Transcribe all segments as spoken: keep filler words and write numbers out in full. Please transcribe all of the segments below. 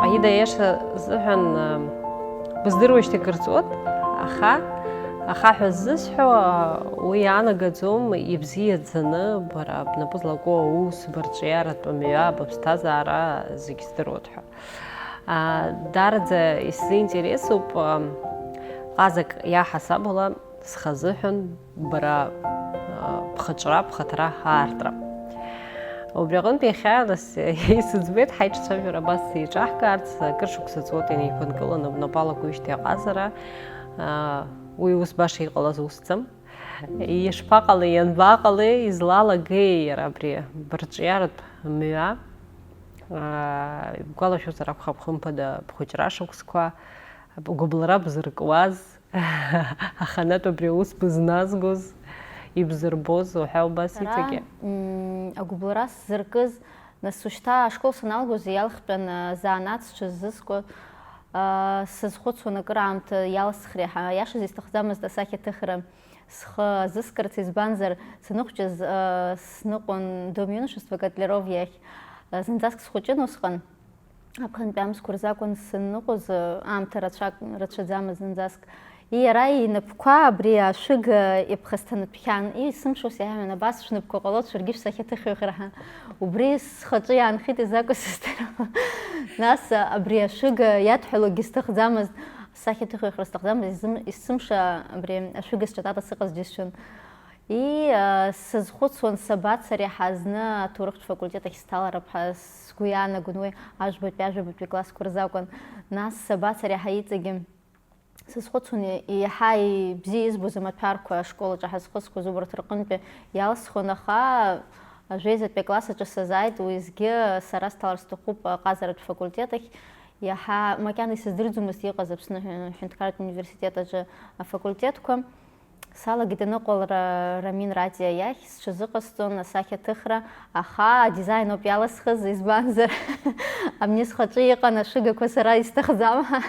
Аида, иаша зыҳәан, быздыруеижьҭеи кыр ҵуеит, аха, ахаҳә ззысҳәо, уи иаанагаӡом, ибзиаӡаны бара бнапы злаку аус, бырҿиаратә мҩа, быԥсҭазаара зегь здыруеит ҳәа. А, даараӡа исзаинтересуп, а, ҟазак иаҳасабала схазыҳәан бара, а, бхаҿра, бхаҭара аартра. Убри аҟынтә иахьа, нас, исыӡбеит ҳаиҿцәажәара абас еиҿаҳкаарц, акыр шықәса ҵуеит инеиԥынкыланы бнапы алакуижьҭеи аҟазара, а, уи ус баша иҟалаз усӡам. Ишԥаҟалеи, ианбаҟалеи, излалагеи иара абри бырҿиаратә мҩа? Аа, ибгәалашәозар акәхап, хымԥада, бхәыҷра шықәсқәа, бгәыбылра бзыркуаз, аханатә абри аус бызназгоз, ибзырбоз уҳәа убас Сара, иҵегьы. М, агәыбылра сзыркыз, нас ушьҭа ашкол саналгоз иалхтәын, а, занааҭ сҽыззызкуа, а, сазхәыцуан акыраамҭа иалсхри ҳәа, аиашаз исҭахӡамызт асахьаҭыхра. Схы азыскырц, избанзар, саныхәҷыз, э, сныҟәон Дом юношества Котляров иахь. Э, зынӡаск схәыҷын усҟан. Аԥхынтәи амзқәа рзы акәын саныҟәоз, э, аамҭа рацәак, рацәаӡамызт зынӡаск. Иара инапқәа абри ашәыга иԥхасҭанатәхьан. Исымшоз иаҳәон, абас шәнапқәа ҟалоит, шәаргьы шәсахьаҭыхҩхар ҳәа. Убри схаҿы иаанхеит, изакәу сыздыруам. Нас, э, абри ашәыга иадҳәалогьы сҭахӡамызт. Сахьаҭыхҩхара сҭахӡам, изым-, исзымша абри ашәыга сҿатата сыҟаз џьысшьон. И, а, сазхәыцуан, сабацари ҳа зны аҭоурыхтә факультет ахь сҭаларап ҳәа сгәы иаанагон, уи ажәбатәи, ажәабатәи классқәа рзы акәын. Нас сабацари ҳа иҵегьы? Сазхәыцуан, и-, иаҳа ибзиа избоз амаҭәарқәа ашкол аҿы ҳазхысхуаз убарҭ рҟынтәи иалсхон, аха ажәеизатәи акласс аҿы сазааит, уеизгьы сара сҭалар сҭахуп аҟазаратә факультет ахь. Иаҳа макьана исыздырӡомызт иҟаз Аԥсны аҳәынҭқарратә университет аҿы афакультетқәа. Салагеит аныҟәалара Рамин Радиа иахь, сҽазыҟасҵон асахьаҭыхра, аха адизайн ауп иаласхыз, избанзар, абни схаҿы иҟан ашәыгақәа сара исҭахӡам ҳәа.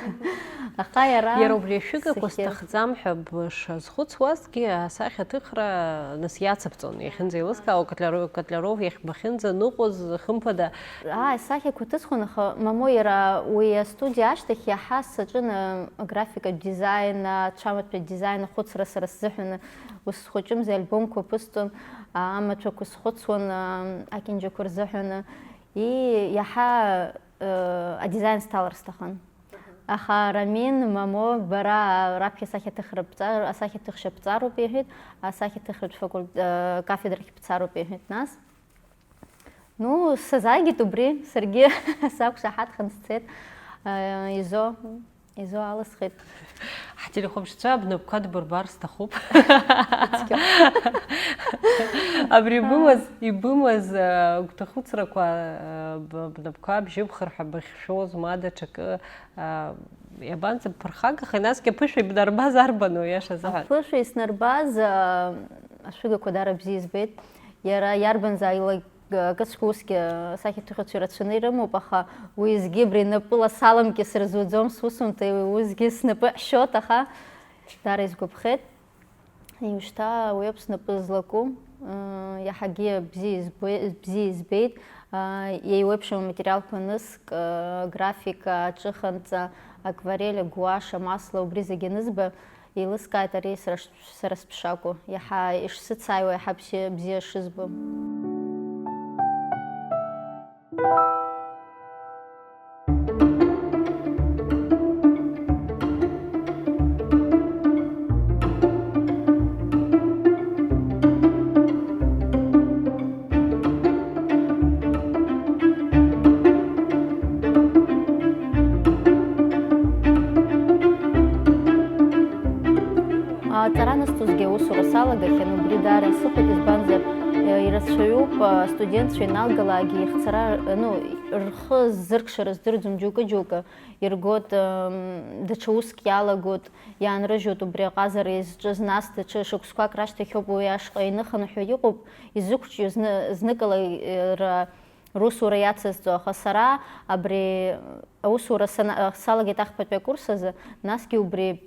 Аха иара Иара убри ашәыгақәа сахьа- сҭахӡам ҳәа бшазхәыцуазгьы, асахьаҭыхра нас иацыбҵон, иахьынӡеилыскаауа, Котляров, Котляров иахь бахьынӡаныҟәоз, хымԥада, Ааи, асахьақәа ҭысхуан, аха, мамоу, иара уи астудиа ашьҭахь иаҳа саҿын, а, аграфикатә дизайн, ацәамаҭәа дизайн ахәыцра сара сзыҳәан. Ус схәыҷымзи, альбомқәа ԥысҵон, а, амаҭәақәа схәыцуан, а, акьанџьақәа рзыҳәан. И, иаҳа, э, адизайн сҭалар сҭахын. Аха Рамин, мамоу, бара раԥхьа асахьаҭыхра бҵар-, асахьаҭыхшьа бҵароуп, иҳәеит, асахьаҭыхратә факульт-, э, кафедрахь бцароуп, иҳәеит, нас. Ну, сазаагеит убри, саргьы сақәшаҳаҭхан сцеит, э, изо, изо алысхит. Ҳтелехәаԥшцәа бнапқәа дбырбар сҭахуп. Ицқьоу. Абри ибымаз, ибымаз, э, гәҭахәыцрақәа, э, б-, бнапқәа бжьыбхыр ҳәа бахьшәоз, ма даҽакы, э, иабанӡа бԥырхагахеи, насгьы аԥышәа ибнарбаз арбану, иашазы ҳәа? Аԥышәа иснарбаз, э, ашәыгақәа даара бзиа избеит. Иара иарбанзаалак, ы, акы цәгьа усгьы асахьаҭыхҩцәа ирацәаны ирымоуп, аха уеизгьы абри напыла саламкьысыр зуӡом сусумҭа, уеизгьы снапы ҳәшьоит, аха даара исгәаԥхеит. Уажәшьҭа уи ауп снапы злаку, ы, иаҳагьы бзиа избе-, бзиа избеит, ы, еиуеиԥшым аматериалқәа аныск, ы, графика, аҿыханҵа, акварель, агуаш, амасла, убри зегьы анызба, еилыскааит ари сара ш-, сара стәы шакәу, иаҳа ишсыцааиуа, иаҳа бзиа, бзиа шызбо. Аҵара анысҵозгьы аусура салагахьан, убри даара исыхәеит, избанзар, э, ирацәаҩуп, э, астудентцәа ианалгалакгьы ихцара, э, ну, рхы ззыркша рыздырӡом џьоукы-џьоукы, иргоит, э, даҽа уск иалагоит, иаанрыжьуеит убри аҟазара иазҿыз, нас даҽа шықәсқәак рашьҭахьоуп уи ашҟа иныхынҳәуа иҟоуп, изықәҿио зны-, зныкала, э, ра-, русура иацызҵо, аха сара абри аусура сана-, салагеит ахԥатәи акурс азы, насгьы убри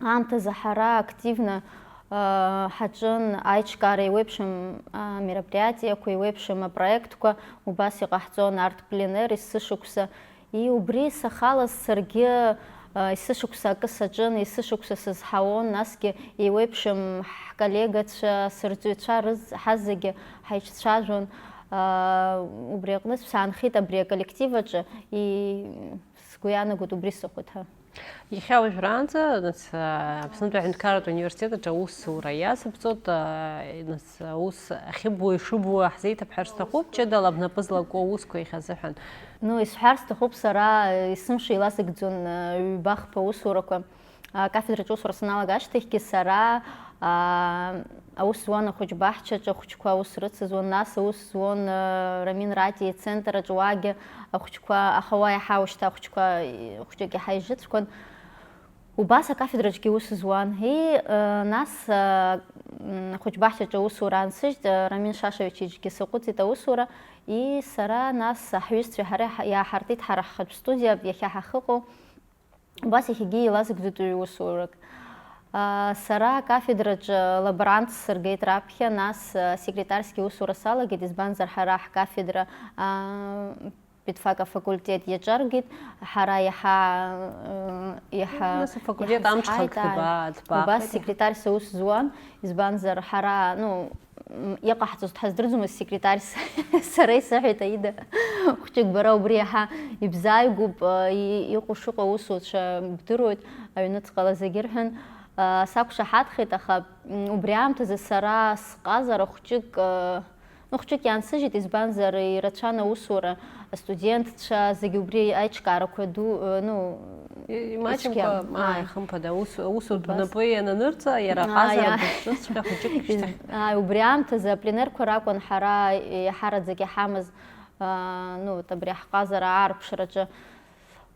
аамҭазы ҳара активны, э, ҳаҿын аиҿкаара еиуеиԥшым, а, мероприатиеқәа, еиуеиԥшым апроектқәа, убас иҟаҳҵон арҭ пленер есышықәса, И убри сахалаз саргьы, а, есышықәса акы саҿын, есышықәса сызҳауан, насгьы еиуеиԥшым ҳколлегацәа, сырҵаҩцәа рыз-, ҳазегьы ҳаицәажәон. А, убри аҟнытә саанхеит абри аколлектив аҿы, и сгәы иаанагоит убри сыхәҭа. Иахьа уажәраанӡа, нас, а, Аԥснытәи аҳәынҭқарратә университет аҿы аусура иасыбҵоит, а, нас, аус ахьыбуа, ишыбуа ҳзеиҭабҳәар сҭахуп, ҷыдала бнапы злаку аусқәа иахьазыҳәан. Ну, исҳәар сҭахуп сара, есымша илазыгӡон, а, ҩба-хԥа усурақәа. Акафедраҿы аусура саналага ашьҭахьгьы сара, а, аус зуан ахәыҷ баҳчаҿы, ахәыҷқәа аус рыцызуан, нас аус зуан, а, Рамин Ратиа ицентр аҿы, уаагьы ахәыҷқәа, аха уа иаҳа ушьҭа ахәыҷқәа, хәҷык иаҳа ижыцәқәан. Убас акафедраҿгьы аус зуан. И, э, нас, э, м, ахәыҷбаҳчаҿы аусура аансыжьт, э, Рамин Шашович иҿгьы саҟәыҵит аусура. И сара нас ҳҩызцәеи ҳареи ҳа-, иааҳартит ҳара ҳхатә студиа, иахьа ҳахьыҟоу. Убас иахьагьы еилазыгӡоит уи усурак. А, сара акафедраҿы лаборантс сыргеит раԥхьа, нас, э, секретарски усура салагеит, избанзар ҳара ҳкафедра, а, педфак афакультет иаҿаргеит, ҳара иаҳа, э, иаҳа, нас афакультет иаҳа амҽхак сҳаит, ааи. Дба-, дбаахеит. Убас секретарс аус зуан, избанзар ҳара, ну, м, иҟаҳҵоз дҳаздырӡомызт, секретарс сара исыҳәеит, Аида, хәҷык бара убри иаҳа ибзааигәоуп, э, и-, иҟоу шыҟоу аусуцәа бдыруеит, аҩныҵҟала зегьы рҳәан, э, сақәшаҳаҭхеит, аха, м, убри аамҭазы сара сҟазара хәҷык, э, Ну, хәҷык иаансыжьит, избанзар, ирацәан аусура, астудентцәа зегьы убри аиҿкаарақәа ду, э, ну, И-, имаҷымкәа, ицәгьан. Ааи, Ааи. Хымԥада, аус, аусутә Убас. Напы иананырҵа, иара Ааи, аҟазара ааи. Дызҿызҵәҟьа хәҷык Из-, шьҭахь. Ааи, убри аамҭазы апленерқәа ракәын ҳара иҳараӡак иҳамаз, аа, ну, вот абри ҳҟазара аарԥшраҿы.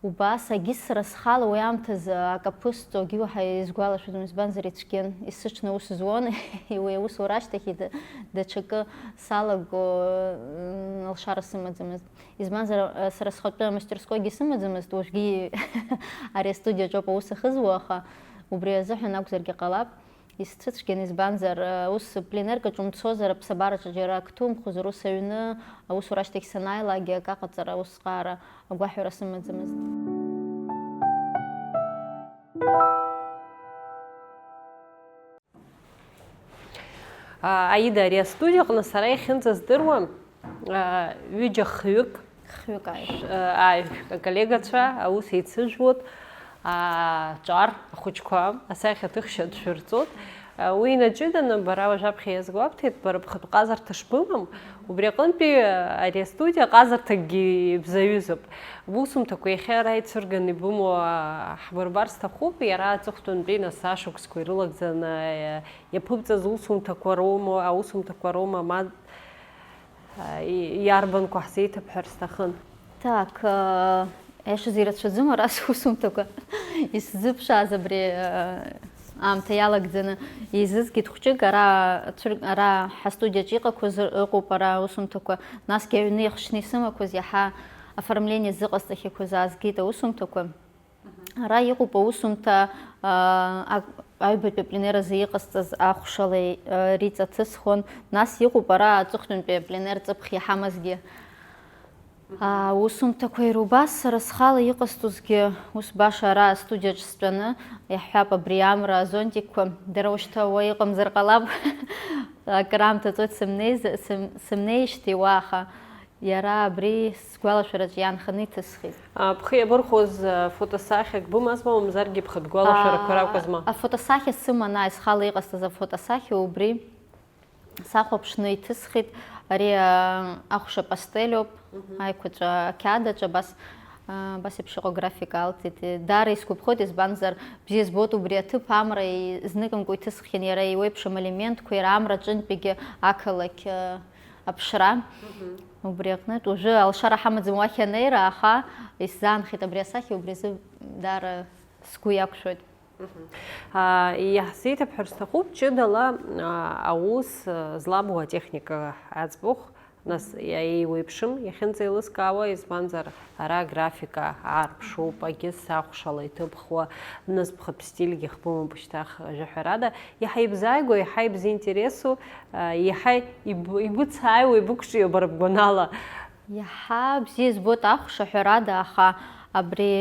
Убас, агьыс сара схала уи аамҭазы акы аԥысҵо, агьи уаҳа исгәалашәаӡом, избанзар ицәгьан, есыҽны аус зуан, уи аусура ашьҭахь ида-, даҽакы салаго, м, алшара сымаӡамызт. Избанзар, э, сара схатәы амастерскойгьы сымаӡамызт, уажәгьы ари астудиаҿоуп аус ахызуа, аха убри азыҳәан акәзаргьы ҟалап. Исцәыцәгьан, избанзар, ус пленеркаҿ умцозар, аԥсабараҿы џьара ак ҭумхозар, ус аҩны аусура ашьҭахь санааилакгьы акы аҟаҵара, усҟаара агәаҳәара сымаӡамызт. А, Аида, ари астудиаҟны сара иахьынӡаздыруа, а, ҩыџьа хҩык, Хҩык ааишәа. Ш-, ааишәк аколлегацәа аус еицыжәуеит, аа, ҿар ахәыҷқәа асахьаҭыхшьа дшәырҵоит. А, уи инаҷыданы, бара уажәаԥхьа иазгәабҭеит, бара бхатә ҟазарҭа шбымам, убри аҟынтәи, а, ари астудиа ҟазарҭакгьы ибзаҩызоуп. Бусумҭақәа иахьа ара ицәырганы ибымоу, а, ҳбырбар сҭахуп, иара аҵыхәтәантәи нас ашықәсқәа ирылагӡаны, а, иаԥыбҵаз усумҭақәа роума, аусумҭақәа роума, ма А, и-, иарбанқәа ҳзеиҭабҳәар сҭахын? Так, а, аиашазы ирацәаӡам ара сусумҭақәа исзыԥшааз абри, а, аамҭа иалагӡаны еизызгеит хәҷык, ара цәыр-, ара ҳастудиаҿы иҟақәаз ыҟоуп ара аусумҭақәа, насгьы аҩны иахшьны исымақәаз иаҳа оформление зыҟасҵахьақәаз аазгеит аусумҭақәа. Ара иҟоуп аусумҭа, аа, а-, аҩбатәи апленер азы иҟасҵаз ахәшалеи, аа, риҵаҭысхон, нас иҟоуп ара аҵыхәтәантәи апленер ҵыԥх иҳамазгьы. Аа, аусумҭақәа иара убас сара схала иҟасҵозгьы, ус баша ара астудиаҿ стәаны, иаҳҳәап, абри амра азонтикқәа, дара ушьҭа уа иҟамзар ҟалап, акыраамҭа ҵуеит сымнеиз-, сым-, сымнеижьҭеи уа, аха Иара абри сгәалашәараҿ иаанханы иҭысхит. А, бхы иабырхәоз, а, фотосахьак бымазма, мамзаргьы бхатә гәалашәарақәа А, ракәызма? Афотосахьа сыман, ааи, схала иҟасҵаз афотосахьа убри сахәаԥшны иҭысхит. Ари, а, ахәша пастель ауп, Мгм. аиқәаҵәа ақьаад аҿы абас, а, абас еиԥш иҟоу аграфика алҵит. Даара исгәаԥхоит, избанзар, бзиа збоит убри аҭыԥ амра, и-, зныкымкәа иҭысххьан иара иеиуеиԥшым алиментқәа, иара амра аҿынтәигьы ақалақь, а, аԥшра. Мгм. Убри аҟнытә, уажәы алшара ҳамаӡам уахь анеира, аха исзаанхеит абри асахьа, убри азы даара сгәы иақәшәоит. Мгм. А, иаҳзеиҭабҳәар сҭахуп, ҷыдала, а, аус, а, злабуа атехника аӡбахә, нас, иа-, еиуеиԥшым иахьынӡеилыскаауа, избанзар, ара аграфика аарԥшуп, агьыс ахәшала иҭыбхуа, нас бхатә стильгьы хбымоуп шьҭах, жәаҳәарада, иаҳа ибзааигәоу, иаҳа ибзинтересу, а, иаҳа иб-, ибыцааиуа, ибықәҿио бара бгәанала. Иаҳа бзиа избоит ахәша, ҳәарада, аха абри,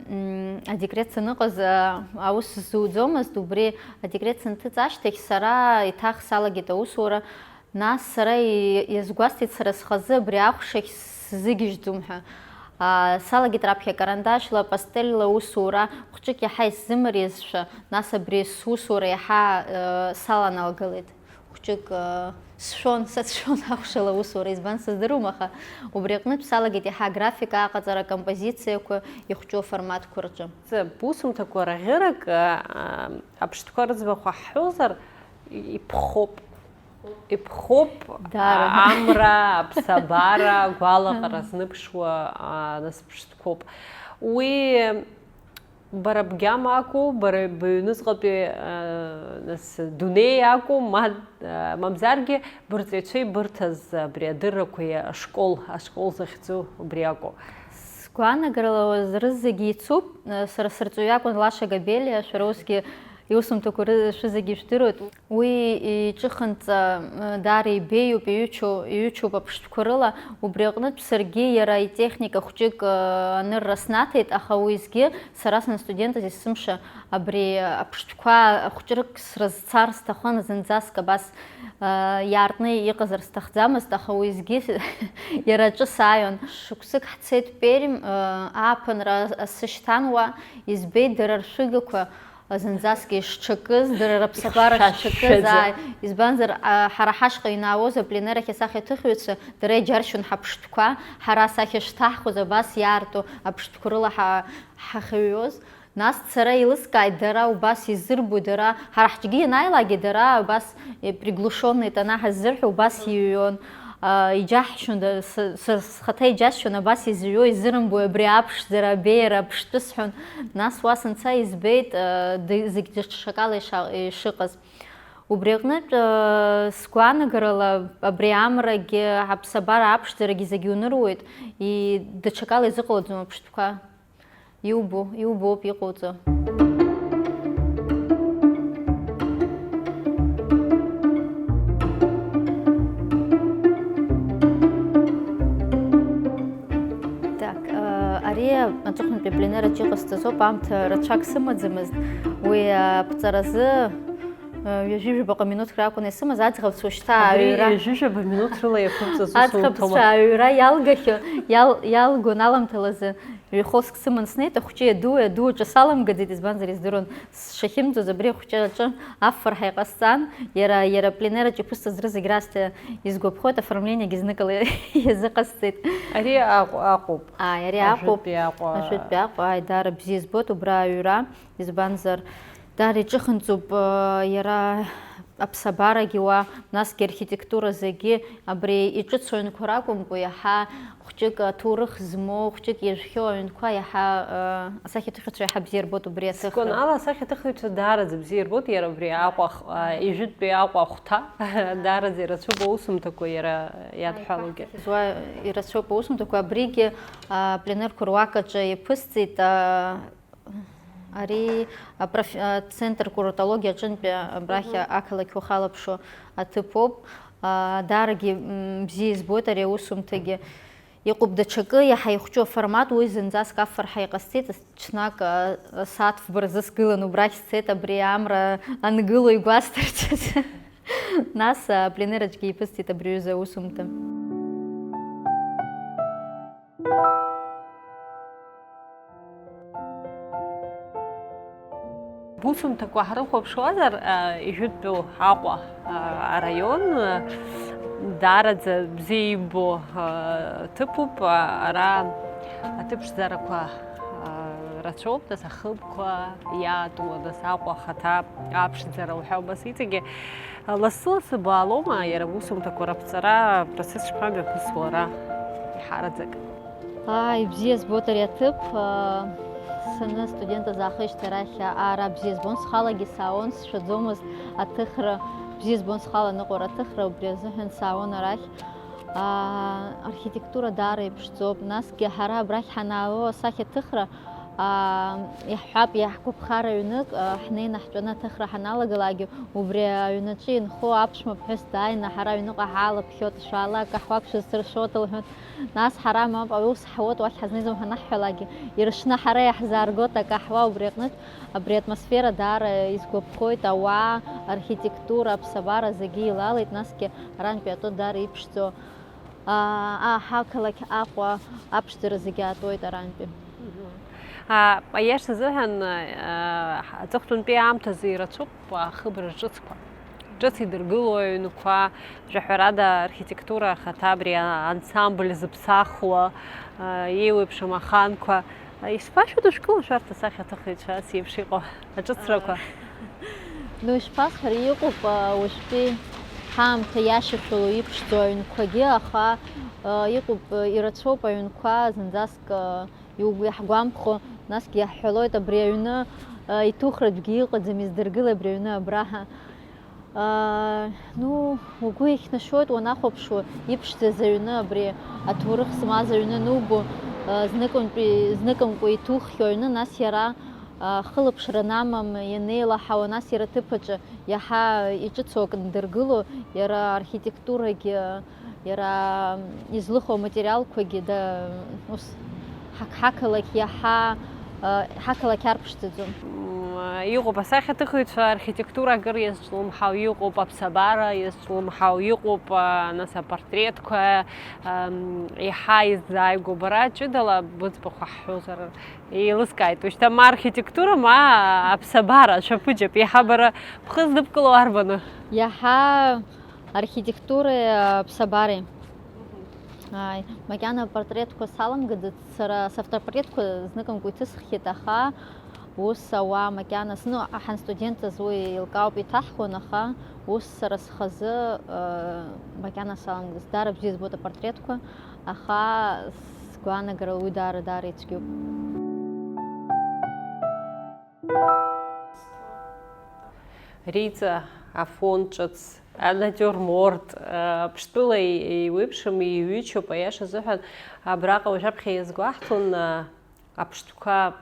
м, адекрет саныҟаз, а, аус зуӡомызт, убри адекрет санҭыҵ ашьҭахь сара еиҭах салагеит аусура, нас сара и-, иазгәасҭеит сара схазы абри ахәшахь сзыгьежьӡом ҳәа. А, салагеит раԥхьа карандашьла, пастельла аусура, хәҷык иаҳа исзымариазшәа, нас абри сусура иаҳа, э, саланалгалеит. Хәҷык, э, сшәон, сацәшәон ахәшала аусура, избан сыздыруам, аха убри аҟнытә салагеит иаҳа аграфика аҟаҵара, акомпозициақәа ихәҷу аформатқәа рҿы. Бусумҭақәа рӷьырак, э, аԥштәқәа рыӡбахә ҳҳәозар, иԥхоуп. Иԥхоуп, даара. Амра, аԥсабара, агәалаҟара зныԥшуа, а, нас ԥштәқәоуп. Уи бара бгьама акәу, бара быҩныҵҟатәи, а, нас дунеи акәу, ма, а, мамзаргьы бырҵаҩцәа ибырҭаз абри адыррақәеи ашкол, ашкол захьӡу убри акәу? Сгәаанагарала, рызегьы ицуп, сара сырҵаҩы акәын Лаша Габелиа, шәара усгьы иусумҭақәа ры-, шәызегьы ижәдыруеит. Уи иҿыхынҵа, даара ибеиоуп, иҩычоу-, иҩычоуп аԥштәқәа рыла. Убри аҟнытә саргьы иара итехника хәҷык, анырра снаҭеит, аха уеизгьы сара санстудентыз есымша абри аԥштәқәа хәҷык срызцар сҭахын, зынӡаск абас, иаартны иҟазар сҭахӡамызт, аха уеизгьы иара аҿы сааиуан. Шықәсык ҳцеит Пермь, ааԥынра асы шьҭан уа, избеит дара ршәыгақәа, зынӡаск ишҽакыз, дара рыԥсабара шҽакыз, ишәашәаӡа. Ааи, избанзар, а, ҳара ҳашҟа инаауаз апленер ахь асахьаҭыхҩцәа, дара иџьаршьон ҳаԥштәқәа, ҳара асахьа шҭаҳхуаз абас иаарту аԥштәқәа рыла ҳа-, ҳахьыҩуаз. Нас сара еилыскааит, дара убас изырбо, дара, ҳара ҳҿгьы ианааилакгьы, дара убас, э, приглушённые тона ҳаззырҳәо, убас иҩуан. А, иџьаҳшьон, да, с-, с-, схаҭа иџьасшьон, абас изҩуа, изырымбои абри аԥшӡара, абеиара, аԥштәы сҳәон. Нас уа санца избеит, а, ды-, зегь даҽакала иша-, ишыҟаз. Убри аҟнытә, а, сгәаанагарала, абри амрагьы, аԥсабара аԥшӡарагьы зегь уныруеит, и-, даҽакала изыҟалаӡом аԥштәқәа. Иубо, иубоуп иҟауҵо. Так, э, ари аҵыхәантәи апленер аҿы иҟасҵаз ауп, аамҭа рацәак сымаӡамызт. Уи аԥҵаразы Ҩажәи жәабаҟа минуҭк ракәын исымаз, аӡӷабцәа уажәшьҭа абри ааҩра. Ҩажәи жәаба минуҭ рыла иаԥымҵаз усумҭоума? Аӡӷабцәа ааҩра иалгахьоу, иал-, иалгон аламҭалазы ҩ-хәылск сыман снеит, ахәҷы иаду, иаду аҿы саламгаӡеит, избанзар издыруан сшахьымӡоз абри ахәҷы аҿы афырҳа иҟасҵан, иара, иара апленер аҿы иԥысҵаз рызегь раасҭа изгәаԥхоит, оформлениагьы зныкала иазыҟасҵеит. Ари Аҟәа, Аҟәоуп. Ааи, ари Аҟәоуп. Ажәытәтәи Аҟәа. Ажәытәтәи Аҟәа, ааи, даара бзиа избоит убра аҩра. Избанзар, даара иҿыхынҵоуп, э, иара аԥсабарагьы уа, насгьы архитектура зегьы абри иҿыцу аҩнқәа ракәымкәа, иаҳа хәҷык аҭоурых змоу, хәҷык иажәхьоу аҩнқәа иаҳа, э, асахьаҭыхҩцәа иаҳа бзиа рбоит убри аҭыхра. Сгәанала, асахьаҭыхҩцәа даараӡа бзиа ирбоит иара убри Аҟәа ах-, а, ижәытәтәи Аҟәа ахәҭа. Даараӡа ирацәоуп аусумҭақәа иара иадҳәалоугьы. Ааи, зуа ирацәоуп аусумҭақәа, абригьы, а, пленерқәа руак аҿы иаԥысҵеит, а, Ари апроф-, ацентр курортологиа аҿынтәи абрахь Мгм. ақалақь уахалаԥшуа аҭыԥоуп. А, даарагьы, м, бзиа избоит ари аусумҭагьы. Иҟоуп даҽакы, иаҳа ихәҷу аформат, уи зынӡаск афырҳа иҟасҵеит, ҽнак, а, асааҭ фба рзы сгылан убрахь сцеит, абри амра ангыло игәасҭарц азы. Нас, а, апленер аҿгьы иԥысҵеит абри аҩыза аусумҭа. Бусумҭақәа ҳрыхәаԥшуазар, а, ижәытәтәу Аҟәа, а, араион, а, даараӡа бзиа ибо, а, ҭыԥуп, а, ара аҭыԥшӡарақәа, а, рацәоуп, нас ахыбқәа иаатуа, нас Аҟәа ахаҭа аԥшӡара уҳәа убас иҵегьы. Лассы-лассы баалома иара аусумҭақәа раԥҵара апроцесс шԥамҩаԥысуа ара иҳараӡак? Ааи, бзиа збоит ари аҭыԥ. Саны студентыз аахижьҭеи арахь ара бзиа збон, схалагьы саауан, сшәаӡомызт аҭыхра, бзиа збон схала аныҟәара аҭыхра, убри азыҳәан саауан арахь. Архитектура даара иԥшӡоуп, насгьы ҳара абрахь ҳанаало асахьаҭыхра Аа, иаҳҳәап, иаҳгәаԥхар аҩнык, аа, ҳнеины ҳтәаны аҭыхра ҳаналагалакгьы, убри аҩнаҿы инхо аԥшәма ԥҳәыс дааины ҳара аҩныҟа ҳаалаԥхьоит, шәаала, акаҳуа шәысзыршоит, лҳәоит. Нас ҳара мап аус ҳауеит, уахь ҳазнеизом ҳанаҳҳәалакгьы, иршны ҳара иаҳзааргоит акаҳуа, убри аҟнытә абри атмосфера даара изгәаԥхоит, ауаа, архитектура, аԥсабара зегьы илалеит, насгьы арантәи атәы даара иԥшӡоу. Аа, аа, ҳақалақь Аҟәа аԥшӡара зегьы аатуеит арантәи. Аиаша азыҳәан, аҵыхәтәантәи аамҭазы ирацәоуп ахыбра ҿыцқәа. Ҿыц идыргыло аҩнқәа, жәаҳәарада, архитектура ахаҭа абри ансамбль зыԥсахуа, еиуеиԥшым аханқәа. Исԥашәода шәгылоу шәарҭ асахьаҭыхҩцәа ас еиԥш иҟоу аҿыцрақәа? Ну, ишԥасҳәари, иҟоуп, уажәтәи ҳаамҭа иашьашәало иԥшӡоу аҩнқәагьы, аха иҟоуп, ирацәоуп аҩнқәа зынӡаск иугәаиаҳгәамԥхо, насгьы иаҳҳәалоит, абри аҩны иҭухратәгьы иҟаӡам, издыргылеи абри аҩны абра ҳәа. Ну, угәы иахьнашоит уанахәаԥшуа, иԥшӡаз аҩны, абри аҭоурых змаз аҩны анубо, зныкымтәи, зныкымкәа иҭуххьоу аҩны, нас иара, хылаԥшра анамам, ианеилаҳауа, нас иара аҭыԥаҿы иаҳа иҿыцу акы ндыргыло, иара архитектурагьы, иара излыху аматериалқәагьы, да, ус, ҳақ-, ҳақалақь иаҳа, ҳақалақь арԥшӡаӡом. Иҟоуп асахьаҭыхҩцәа, архитектура акыр иазҿлымҳау иҟоуп, аԥсабара иазҿлымҳау иҟоуп, нас апортретқәа иаҳа иззааигәоу. Бара ҷыдала быӡбахә ҳҳәозар еилыскааит, ушьҭа ма архитектура, ма аԥсабара, шәаԥыџьаԥ, иаҳа бара бхы здыбкыло арбану? Иаҳа архитектуреи аԥсабареи. Ааи, макьана апортретқәа саламгаӡац, сара савтопортретқәа зныкымкәа иҭысххьеит, аха ус ауаа макьаназ, ну, ҳанстудентыз уи еилкаауп иҭаҳхуан, аха ус сара схазы, э, макьана саламгаӡац. Даара бзиа збоит апортретқәа, аха сгәаанагара уи даара, даара ицәгьоуп. Риҵа, афон ҿыц, анатиурморт, Аԥштәыла еиуеиԥшым, еиҩычоуп, аиаша азыҳәан, абраҟа уажәаԥхьа иазгәаҳҭон, аԥштәқәа,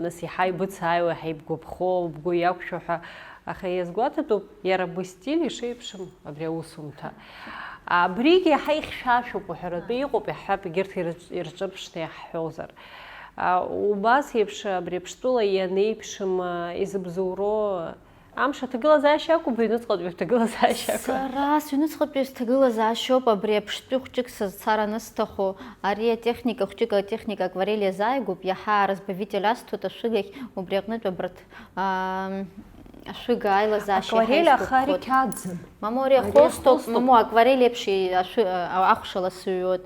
нас иаҳа ибыцааиуа, иаҳа ибгәаԥхо, бгәы иақәшәо ҳәа, аха иазгәаҭатәуп иара быстиль ишеиԥшым абри аусумҭа. Абригьы иаҳа ихьшәашәоуп уҳәаратәы иҟоуп, иаҳҳәап, егьырҭ ирҿырԥшны иаҳҳәозар. Убас еиԥш абри Аԥштәыла ианеиԥшым, изыбзоуроу амш аҭагылазаашьа акәу, быҩныҵҟатәи бҭагылазаашьа акәу? Сара сыҩныҵҟатәи сҭагылазаашьоуп, абри Аԥштәы хәҷык сызцар анысҭаху, ари атехника хәҷык, атехника акварель иазааигәоуп, иаҳа разбавитель асҭоит ашәыгахь, убри аҟнытә абарҭ, аа, ашәыга аилазаашьа иаҳа исгәаԥхоит. Акварель аха ари қьаадӡам. Мамоу, ари ахолстоуп, мамоу, акварель еиԥш и-, ашәы-, а-, ахәшала сыҩуеит.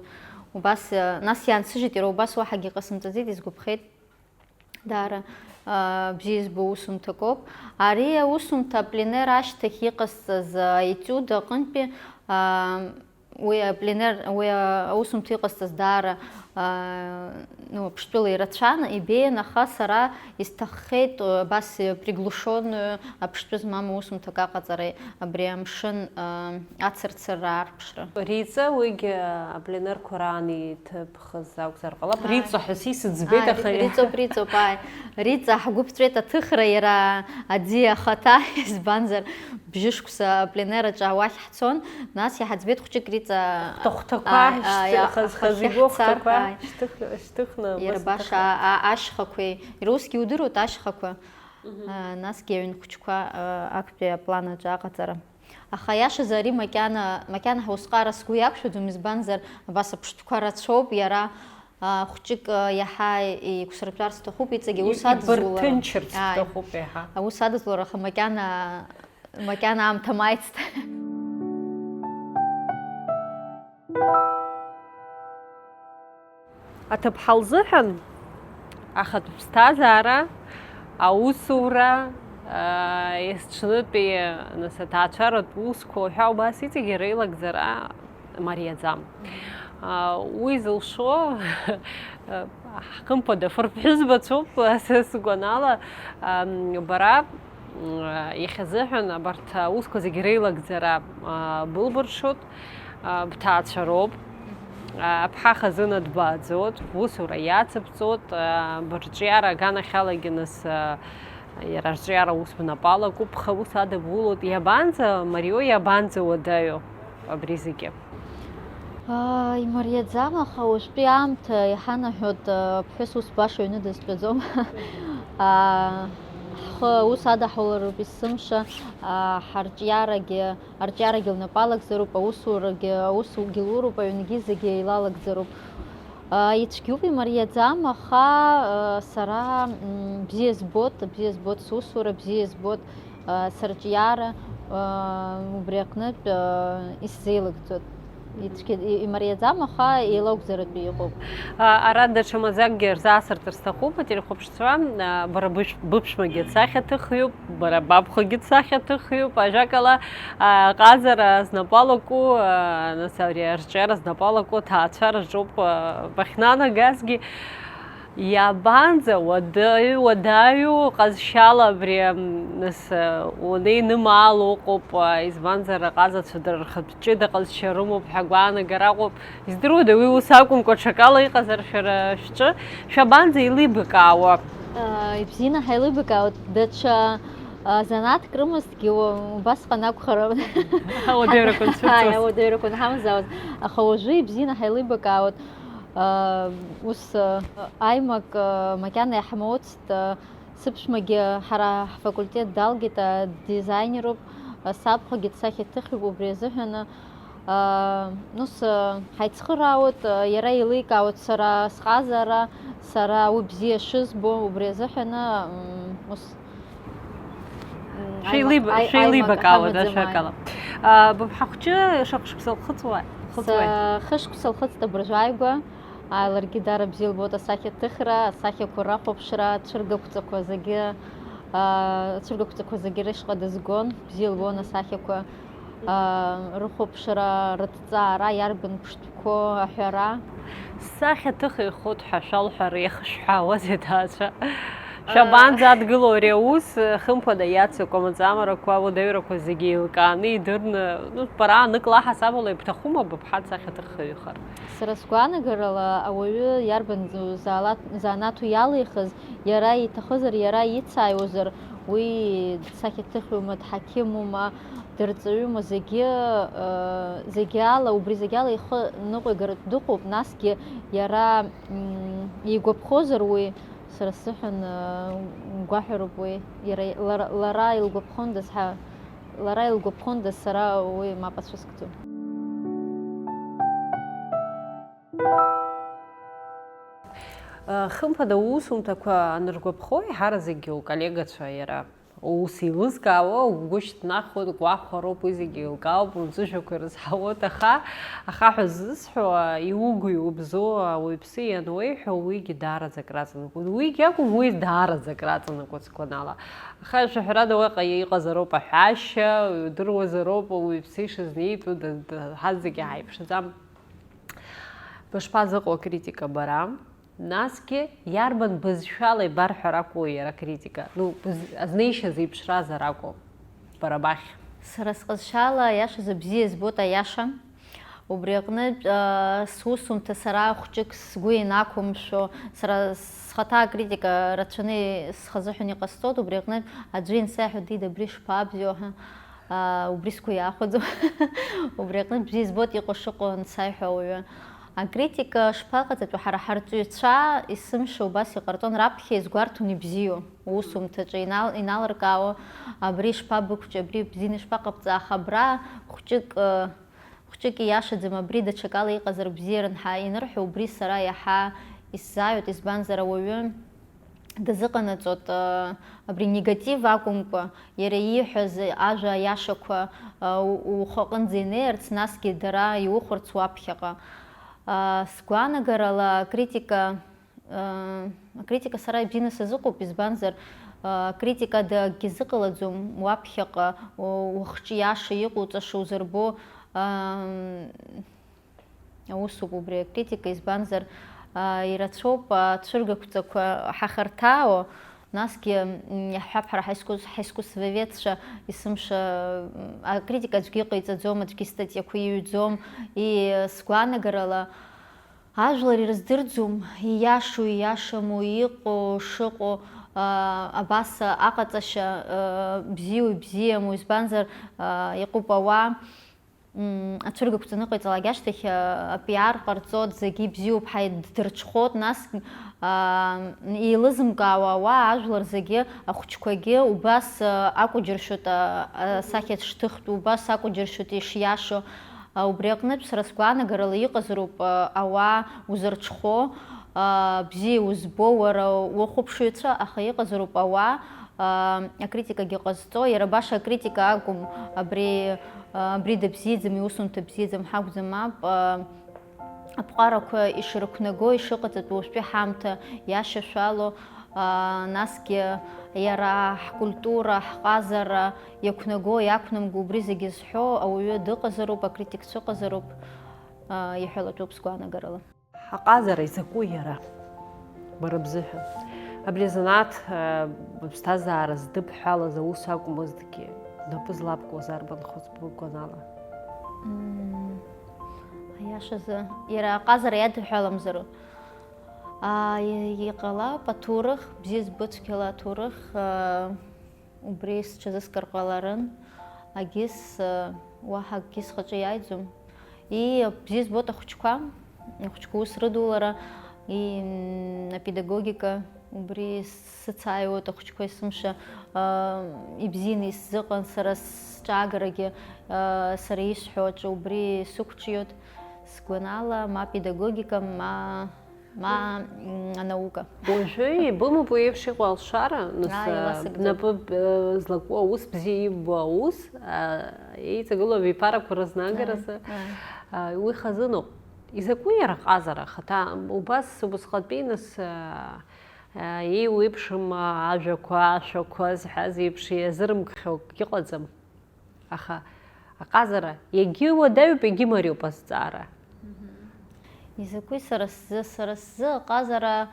Убас, а, нас иаансыжьит, иара убас уаҳагьы иҟасымҵаӡеит, исгәаԥхеит. Даара, а, бзиа избо усумҭакоуп. Ари аусумҭа апленер ашьҭахь иҟасҵаз, а, аетиуд аҟынтәи, а, уи апленер, уи аусумҭа иҟасҵаз даара, а, ну, Аԥштәыла ирацәан, ибеиан, аха сара исҭаххеит, а, абас приглушенную аԥштәы змам усумҭак аҟаҵара абри амшын, а, ацырцырра арԥшра. Риҵа, уигь, а, апленерқәа раан иҭыԥ Ԥхыз акәзар ҟалап. Ааи. Риҵо ҳәа сисыӡбеит, ааи, аха ри-, риҵоуп, риҵоуп, ааи. Риҵа ҳгәы ԥҵәеит аҭыхра иара аӡиа ахаҭа, избанзар, бжьышықәса апленераҿы ауахь ҳцон, нас иҳаӡбеит хәҷык Риҵа. Хәҭа-хәҭақәа, ааи, ааи, шьҭы-, хаз-, ахахьы хазы игәы ҳцар, хәҭақәа, ааи. Шьҭых-, шьҭыхны, иара баша, а-, ашьхақәеи, иара усгьы удыруеит ашьхақәа, мгм, а, насгьы аҩн хәҷқәа, а, актәи аплан аҿы аҟаҵара. Аха, иашазы, ари макьана, макьана ҳусҟара сгәы иақәшәаӡом, избанзар, абас аԥштәқәа рацәоуп, иара, а, хәҷык, а, иаҳа еиқәсыртәар сҭахуп, иҵегьы аус, и-, адызулара. Ибырҭынчырц, ааи, сҭахуп иаҳа. Аус адызулара, аха макьана, макьана аамҭа маицт. Аҭыԥҳа лзыҳәан ахатә ԥсҭазаара, аусура, аа, есҽнытәи, нас, аҭаацәаратә усқәа уҳәа убас иҵегьы реилагӡара мариаӡам. Аа, уи зылшо, ҳхымԥада, фырԥҳәызбацәоуп, са сгәанала, ам, бара, м, иахьазыҳәан абарҭ аусқәа зегьы реилагӡара, аа, былбыршоит. А, бҭаацәароуп. Аԥҳа хазына дбааӡоит, усура иацыбҵоит, а, бырҿиара аганахьалагьы нас, а, иара арҿиара ус бнапалакуп, бхы ус адыбулоит. Иабанӡа мариоу, иабанӡа уадаҩу абри зегьы? Аа, имариаӡам, аха уажәтәи аамҭа иҳанаҳәоит, а, аԥҳәыс ус баша аҩны дызтәаӡом. Аа, ҳхы ус адаҳулароуп есымша, аа, ҳарҿиарагьы, арҿиарагьы лнапы алагӡароуп, аусурагьы, аусгьы луроуп, аҩнгьы зегьы еилалагӡароуп. Аа, ицәгьоуп, имариаӡам, аха, аа, сара, м, бзиа збоит, бзиа збоит сусура, бзиа збоит, аа, сарҿиара, аа, убри аҟнытә, аа, исзеилыгӡоит. Ицәгьа-, и-, имариаӡам, аха еилоугӡаратәы иҟоуп. А, ара даҽа маӡакгьы рзаасыртыр сҭахуп, ателехәаԥшцәа, а, бара бышә-, быԥшәмагьы дсахьаҭыхҩуп, бара бабхәагьы дсахьаҭыхҩуп, ажәакала, а, аҟазара знапы алаку, а, нас абри арҿиара знапы алаку аҭаацәа рҿоуп, а, бахьнанагазгьы. Иабанӡа, уадаҩ-, уадаҩу ҟазшьала абри, м, нас, э, унеинымаало ыҟоуп, а, избанзар, аҟазацәа дара рхатә ҷыда ҟазшьа рымоуп ҳәа агәаанагара аҟоуп. Издыруада, уи ус акәымкәа, ҽакала иҟазар шәара шәҿы, шәабанӡа еилибакаауа? Э, ибзианы ҳаилибакаауеит, даҽа, э, занааҭк рымазҭгьы у-, убасҟан акәхарын. Ауадаҩрақәа нцәырҵуаз. Ааи, ауадаҩрақәа анҳамазаауаз. Аха уажәы ибзианы ҳаилибакаауеит. Ус, аимак макьана иаҳмоуцт, сыԥшәмагьы ҳара ҳфакультет далгеит, дизайнеруп, сабхәагьы дсахьаҭыхҩуп убри азыҳәан. Ус, ҳаицхыраауеит, иара еиликаауеит сара сҟазара, сара уи бзиа шызбо, убри азыҳәан, ус. Шәеилиб-, аимак, шәеилибакаауеит, ҳамаӡам, ашәакала. Быԥҳа хәҷы шаҟа шықәса лхыҵуа-, лхыҵуеи? Са хышықәса лхыҵт абыржәы ааигәа. Ларгьы дара бзиа лбоит асахьаҭыхра, асахьақәа рахәаԥшра, ацәыргақәҵақәа зегьы, ацәыргақәҵақәа зегьы рышҟа дызгон, бзиа лбон асахьақәа, рыхәаԥшра, рыҭҵаара, иарбан ԥштәқәоу аҳәара. Сахьаҭыхҩхоит ҳәа шәалҳәар иахышәҳәаауазеи, аҭаацәа? Шәабанӡа адгылоу ари аус, хымԥада, иацу акәамаҵамарақәа, ауадаҩрақәа зегьы еилкааны, идырны, ну, бара анык лаҳасабала ибҭахума быԥҳа дсахьаҭыхҩхар? Сара сгәаанагарала, ауаҩы иарбан зу-, заалат-, занааҭу иалихыз, иара иҭахызар, иара ицааиуазар, уи дсахьаҭыхҩума, дҳақьымума, дырҵаҩума, зегьы, э, зегьы ала, убри зегьы ала ихы ныҟәигаратә дыҟоуп, насгьы иара, м, игәаԥхозар уи, сара сзыҳәан, э, гәаҳәароуп уи. Иара, лара, лара илгәаԥхондаз ҳа, лара илгәаԥхондаз сара уи мап ацәыскӡом. Хымԥада, уусумҭақәа аныргәаԥхо, еиҳараӡакгьы уколлегацәа иара ус еилызкаауа, угәы шьҭнахуеит, гәахәароуп, уи зегьы еилкаауп, унҵыжәҩақәа ирызҳауоит, аха, ахаҳә ззысҳәо, иугу-иубзоу ауаҩԥсы иануеиҳәо, уигьы даараӡа акраҵанакуеит. Уигьы акәым, уи даараӡа акраҵанакуеит сгәанала. Аха, шәаҳәарада, уаҟа иҟазароуп аҳәашьа, удыруазароуп ауаҩԥсы ишызнеитәу, д-, д-, ҳазегьы ҳаиԥшӡам. Бышԥазыҟоу акритика бара? Насгьы иарбан бызшәала ибарҳәар акәу иара акритика? Ну, быз-, азнеишьа зеиԥшразар акәу бара бахь? Сара сҟазшьала, аиашазы, бзиа збоит аиаша. Убри аҟнытә, аа, сусумҭа сара хәҷык сгәы инақәымшәо, сара схаҭа акритика рацәаны схазыҳәан иҟасҵоит, убри аҟнытә аӡәы иансаҳәо, дида, абри шԥабзиоу ҳәа. Аа, убри сгәы иахәаӡом. Убри аҟнытә бзиа избоит иҟоу шыҟоу ансаҳәа ауаҩы. Акритика шԥаҟаҵатәу? Ҳара ҳарҵаҩцәа есымша убас иҟарҵон, раԥхьа изгәарҭон ибзиоу, усумҭаҿы инал-, иналыркаауа, абри шԥабықәҿиеи, абри бзианы ишԥаҟабҵа, аха абра хәҷык, хәҷык ииашаӡам, абри даҽакала иҟазар бзиарын ҳәа инырҳәо, убри сара иаҳа исзааиуеит, избанзар ауаҩы дазыҟанаҵоит, э, абри негатив акәымкәа, иара ииҳәаз ажәа аиашақәа, э, у-, ухы аҟынӡа инеирц, насгьы дара иухәарц уаԥхьаҟа. Э, сгәаанагарала, акритика, э, акритика сара ибзианы сазыҟоуп, избанзар, э, акритикада акгьы зыҟалаӡом, уаԥхьаҟа, у-, ухҿиаша, иҟоуҵаша узырбо, э, Аусуп убри акритика, избанзар, аа, ирацәоуп ацәыргақәҵақәа ҳахарҭәаау, насгьы, м, иаҳҳәап, ҳара ҳаискус-, ҳаискусствоведцәа есымша, м, акритика аӡәгьы иҟаиҵаӡом, аӡәгьы истатиақәа иҩӡом, и, сгәаанагарала, Ажәлар ирыздырӡом, ииашоу, ииашаму, иҟоу, шыҟоу, аа, абас аҟаҵашьа, аа, бзиоу, ибзиаму, избанзар, аа, иҟоуп ауаа, м, ацәыргақәҵаны иҟаиҵалак ашьҭахь, аа, апиар ҟарҵоит, зегьы ибзиоуп ҳәа ддырҽхәоит, нас, аа, еилызымкаауа ауаа, ажәлар зегьы, ахәыҷқәагьы убас, аа, акәу џьыршьоит, аа, асахьа шҭыхтәу, убас акәу џьыршьоит ишиашоу. Убри аҟнытә, сара сгәаанагарала, иҟазароуп ауаа узырҽхәо, бзиа узбо уара уахәаԥшыҩцәа, аха иҟазароуп ауаа акритикагьы ҟазҵо, иара баша акритика акәым, абри, абри дыбзиаӡам, иусумҭа бзиаӡам ҳакәӡам, мап, аԥҟарақәа ишрықәнаго, ишыҟаҵатәу уажәтәи ҳаамҭа иашьашәало, насгьы иара ҳкультура, ҳҟазара иақәнаго, иақәнамго, убри зегьы зҳәо ауаҩы дыҟазароуп, акритикцәа ыҟазароуп, иҳәалатәуп сгәаанагарала. Ҳаҟазара изакәу иара? Бара бзыҳәан. Абри азанааҭ, быԥсҭазаара здыбҳәалаз аус акәмызҭгьы, бнапы злабкуаз арбанхоз бгәанала? Мм, аиашазы, иара аҟазара иадҳәаламзароуп. Аа, и-, иҟалап аҭоурых, бзиа збо цәгьала аҭоурых, аа, убри сҽазыскыр ҟаларын, агьыс, аа, уаҳа акгьы схаҿы иааиӡом. И, бзиа збоит ахәыҷқәа, ахәыҷқәа ус рыдулара, и, м, апедагогика, убри сыцааиуеит ахәыҷқәа есымша, аа, ибзианы исзыҟан, сара сҿаагарагьы, аа, сара исҳәо аҿы убри сықәҿиоит, сгәанала, ма апедагогика, ма ма, м, анаука. Уажәы ибымоуп уи еиԥш иҟоу алшара, нас, Ааи, а, уасыгӡом. Бнапы, э, злаку аус, бзиа иббо аус, а, еиҵагылоу абиԥарақәа рызнагаразы, Ааи, ааи. А, уи хазыноуп. Изакәи иара аҟазара ахаҭа? Убас убасҟатәи, нас, а, а, еиуеиԥшым, а, ажәақәа, ашәақәа зҳәаз еиԥш иазырымкхьоу акгьы ыҟаӡам. Аха аҟазара иагьыуадаҩуп, иагьымариоуп азҵаара. Изакәи сара сзы, сара сзы аҟазара,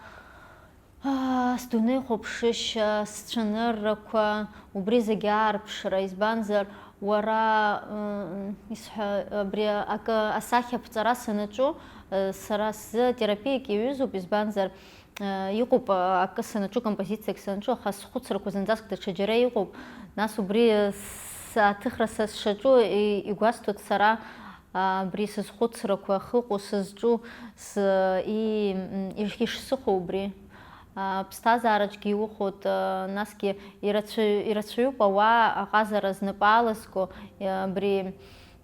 аа, сдунеихәаԥшышьа, сцәаныррақәа, убри зегьы аарԥшра, избанзар, уара, м, исҳәа-, абри акы асахьа аԥҵара санаҿу, э, сара сзы терапиак иаҩызоуп, избанзар, Э, иҟоуп, а, акы санаҿу, композициак санаҿу, аха схәыцрақәа зынӡаск даҽаџьара иҟоуп. Нас убри, э, с-, аҭыхра са сшаҿу, и-, игәасҭоит сара, а, абри сызхәыцрақәа ахьыҟоу, сызҿу, с-, и-, м, иш-, ишсыхәо убри. А, ԥсҭазаараҿгьы иухәоит, а, насгьы ирацәаҩ-, ирацәаҩуп ауаа аҟазара знапы алазго, а, абри,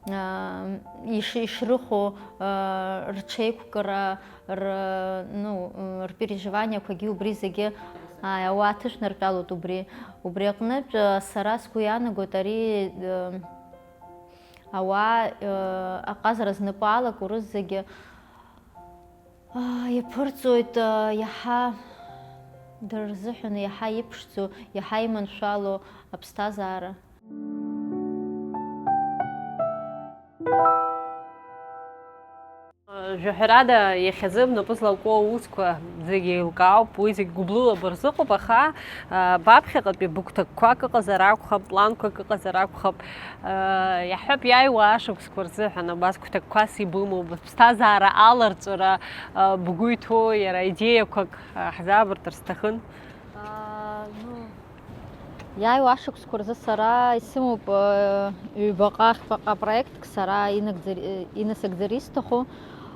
аа, иш-, ишрыхәо, аа, рҽеиқәкра, р-, ну, м, рпереживаниақәагьы убри зегьы, ааи, ауаа ҭышәнартәалоит убри. Убри аҟнытә, аа, сара сгәы иаанагоит ари, э, ауаа, э, аҟазара знапы алаку рызегьы, аа, иаԥырҵоит, аа, иаҳа дырзыҳәаны иаҳа иԥшӡоу, иаҳа иманшәалоу аԥсҭазаара. Жәаҳәарада, иахьазы бнапы злаку аусқәа зегьы еилкаауп, уи зегь гәыблыла бырзыҟоуп, аха, а, баԥхьаҟатәи быгәҭакқәак ыҟазар акәхап, планқәак ыҟазар акәхап, а, иаҳҳәап, иааиуа ашықәсқәа рзыҳәан абас гәҭакқәас ибымоу, быԥсҭазаара аларҵәара, а, бгәы иҭоу иара идеиақәак, а, ҳзаабыртыр сҭахын. Аа, ну, иааиуа ашықәсқәа рзы сара исымоуп, э, ҩбаҟа, хԥаҟа проектк сара инагӡар-, э, инасыгӡар исҭаху.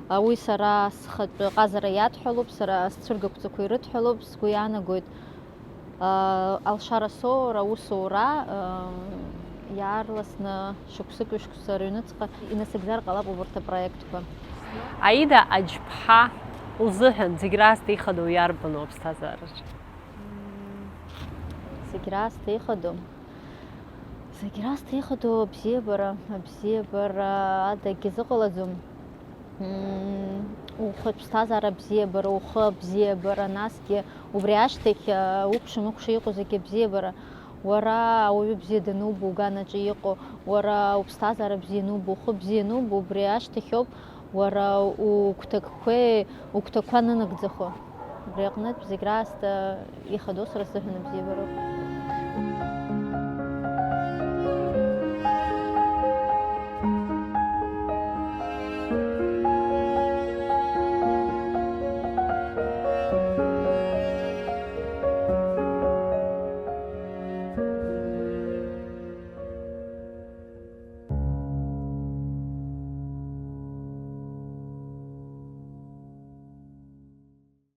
А, уи сара схатәы ҟазара иадҳәалоуп, сара сцәыргақәҵақәа ирыдҳәалоуп, сгәы иаанагоит, а, алшара соура, аусура, э, иаарласны шықәсык-ҩышықәса рыҩныҵҟа инасыгӡар ҟалап убарҭ апроектқәа. Аида Аџьԥҳа лзыҳәан зегь раасҭа ихадоу иарбану аԥсҭазаараҿы? Зегь раасҭа ихадоу, зегь раасҭа ихадоу абзиабара, абзиабара ада акгьы зыҟалаӡом. Мм, ухатә ԥсҭазаара абзиабара, ухы абзиабара, насгьы убри ашьҭахь, а, укәша-мыкәша иҟоу зегьы абзиабара. Уара ауаҩы бзиа данубо уганаҿы иҟоу, уара уԥсҭазаара бзиа анубо, ухы бзиа анубо, убри ашьҭахьоуп уара угәҭакқәеи, угәҭакқәа анынагӡахо. Убри аҟнытә зегь раасҭа ихадоу сара сзыҳәан абзиабароуп.